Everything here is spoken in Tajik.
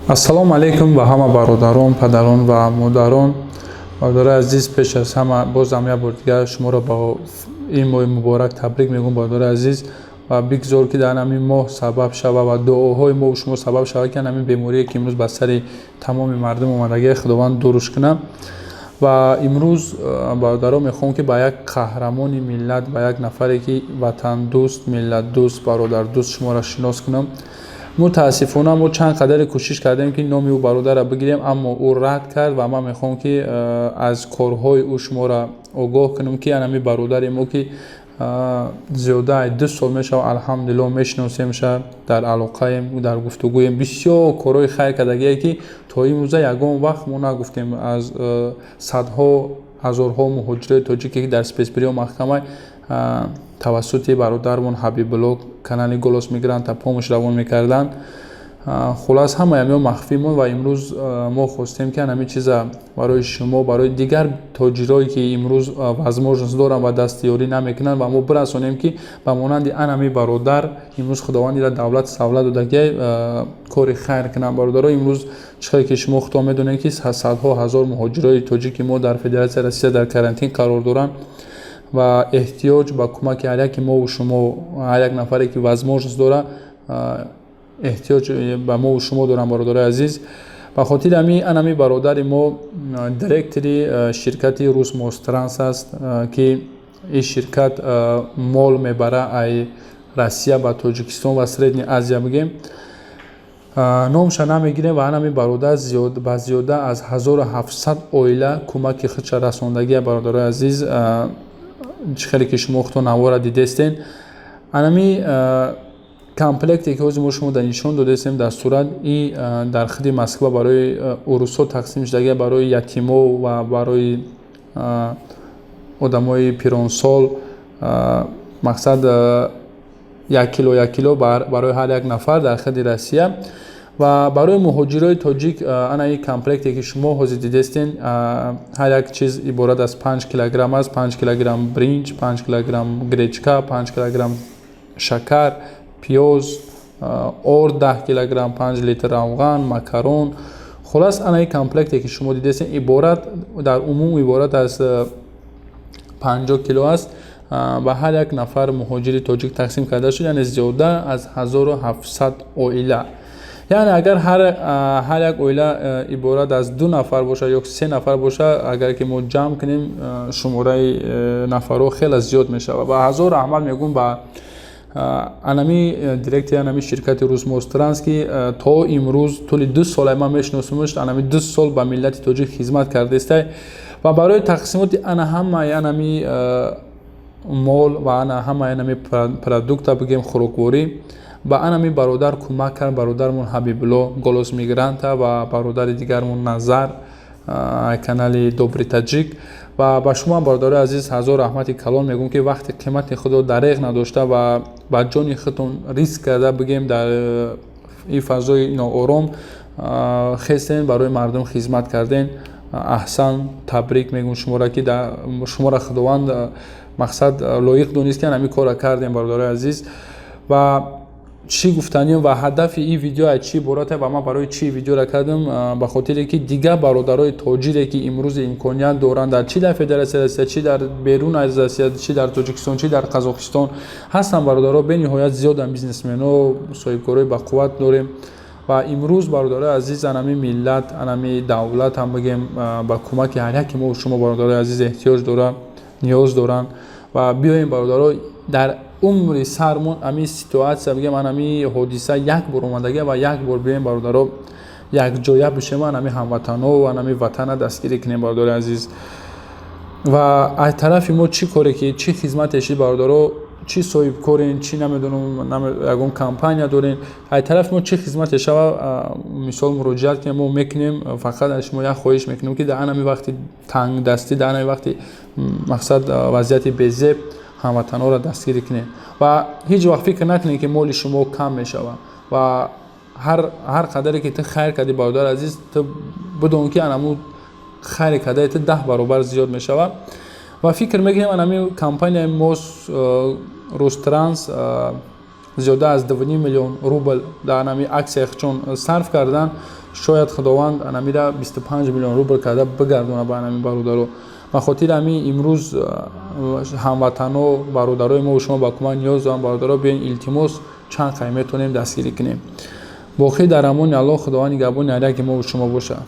Ассалому алайкум ба ҳама бародарон, падарон ва модарон. Бародарои азиз, пеш аз ҳама бозам як бор дигар шуморо ба ин моҳи муборак табрик мегӯям, бародарои азиз, ва бигзор, ки дар ҳамин моҳ сабаб шава ва дуоҳои мо шумо сабаб шава, ки ҳамин беморие, ки имрӯз ба сари тамоми мардум омадагӣ, Худованд дуруш кунад. Ва имрӯз, бародаро, мехоҳам, ки ба як қаҳрамони миллат, ба як нафаре, ки ватандӯст, миллатдӯст, бародардӯст, шуморо шинос кунам. Мутаассифона, мо чанд қадаре кӯшиш кардем, ки номи ӯ бародарро бигирем, аммо ӯ рад кард. Ва ман мехоҳам, ки аз корҳои ӯ шуморо огоҳ кунам, ки анами бародари мо, ки зиёда 2 сол мешавад, алҳамдулилло, мешиносемша, дар алоқаем, дар гуфтугӯем, бисёр корҳои хайр кардагие, ки то имрӯза ягон вақт мо нагуфтем. Аз садҳо ҳазорҳо муҳоҷирои тоҷике, ки дар спецприём маҳкама тавассути бародармон Ҳабибулло, канали «Голос мигранта», помощь равон мекарданд. Хулас, ҳамаи ҳамиҳо махфӣ монд. Ва имрӯз мо хостем, ки ҳамин чиза барои шумо, барои дигар тоҷирое, ки имрӯз возможность доранд ва дастёрӣ намекунанд, ва мо бирасонем, ки ба монанди анами бародар имрӯз Худованд ира давлат савлат додагиай, кори хайр кунанд. Бародаро, имрӯз чӣ хеле ки шумо худо медонед, ки садҳо ҳазор муҳоҷирои тоҷики мо дар Федератсияи Россия дар карантин қарор доранд ва эҳтиёҷ ба кӯмаки ҳар яки мову шумо, ҳар як нафаре, ки возможность дорад, эҳтиёҷ ба мову шумо доранд, бародарои азиз. Ба хотири ҳамин анами бародари мо директори ширкати «Русмостранс» аст, ки ин ширкат мол мебара ай Россия ба Тоҷикистон ва Средняя Азия бигем. Номша намегирем. Ва анами бародар ба зиёда аз 1700 оила кӯмаки худша расондагия. Бародарои азиз, чӣ хеле ки шумо худто навора дидестен, анами комплекте, ки ҳозир мо шумо дар нишон додастем дар сурат, и дар худи Москва барои урусҳо тақсим шудагия, барои ятимо ва барои одамои пиронсол. Мақсад, 1 кило, 1 кило барои ҳар як нафар дар худи Россия. Ва барои муҳоҷирои тоҷик ана ин комплекте, ки шумо ҳозир дидестен, ҳар як чиз иборат аз 5 килограмм аст: 5 килограмм бринҷ, 5 килограмм гречка, 5 килограмм шакар, пиёз, орд 10 килограмм, 5 литр равған, макарон. Хулас, ана ин комплекте, ки шумо дидестен, иборат дар умум иборат аз 50 кило аст. Ба ҳар як нафар муҳоҷири тоҷик тақсим карда шуд, яъне зиёда аз 1700 оила. Яъне агар ҳар як оила иборат аз ду нафар бошад ё се нафар бошад, агар ки мо ҷамъ кунем, шумораи нафарҳо хеле зиёд мешавад. Ва ҳазор раҳмат мегӯм ба анами директори анами ширкати «Русмостранс», ки то имрӯз тӯли 2 сола ман мешиносумш, анами 2 сол ба миллати тоҷик хизмат кардаистай ва барои тақсимоти ана ҳамаи анами мол ва ана ҳамаи анами продукта, бигем, хӯрокворӣ, ба анами бародар кӯмак кард. Бародармон Ҳабибулло, «Голос мигранта», ва бародари дигармон Назар, канали «Добрый таджик». Ва ба шумо, бародарои азиз, ҳазор раҳмати калон мегӯм, ки вақти қимати худро дареғ надошта ва ба ҷони худтон риск карда, бигем, дар ин фазои ноором хестен, барои мардум хизмат карден. Аҳсан, табрик мегӯм шуморо, ки шуморо Худованд, мақсад, лоиқ донист, ки ҳамин корро кардем, бародарои азиз. Ва чӣ гуфтанем ва ҳадафи ин видео аз чӣ иборат ва ман барои чӣ видеоро кардам? Ба хотире ки дигар бародарои тоҷире, ки имрӯз имконият доранд, дар чӣ дар Федератсияи Россия, чӣ дар берун аз Россия, чӣ дар Тоҷикистон, чӣ дар Қазоқистон ҳастанд, бародаро бениҳоят зиёданд, бизнесменҳо, соҳибкорои бақувват дорем. Ва имрӯз, бародарои азиз, анами миллат, анами давлат ҳам бигем, ба кӯмаки ҳар яке мо шумо, бародарои азиз, эҳтиёҷ дорад, ниёз доранд. Ва биёем, бародаро, дар умри сармон ҳамин ситуация, бигем, ҳамин ҳодиса як бор омадагия ва як бор биёем, бародаро, якҷоя бишем, ҳамин ҳамватанҳо ва ҳамин ватана дастгирӣ кунем, бародари азиз. Ва аз тарафи мо чӣ коре ки, чӣ хизмате шид, бародаро, чӣ соҳибкорен, чӣ намедонам, ягон компания дорен, аз тарафи мо чӣ хизмате шава, мисол, муроҷиат кунем, мо мекунем. Фақат аз шумо як хоҳиш мекунем, ки дар ҳамин вақти тангдастӣ, дар ҳамин вақти, мақсад, вазъияти безеб ҳамватанҳоро дастгирӣ кунем. Ва ҳеҷ вақт фикр накунем, ки моли шумо кам мешавад. Ва ҳар қадаре ки ту хайр кардӣ, бародари азиз, ту бидон, ки анаму хайре кардаи ту 10 баробар зиёд мешавад. Ва фикр мекунем, анами компанияи мо «Рустранс» зиёда аз 2,5 миллион рубл дар анами аксия чун сарф кардан. Шояд Худованд анамира 25 миллион рубл карда бигардона ба анами бародаро. Ба хотири ҳамин имрӯз ҳамватано, бародарои мо шумо ба кӯмак ниёз доранд. Бародаро, биёин, илтимос, чанд қай метавонем, дастгирӣ кунем. Боқӣ дар амони Аллоҳ. Худованд нигаҳбони ҳар яке мову шумо бошад.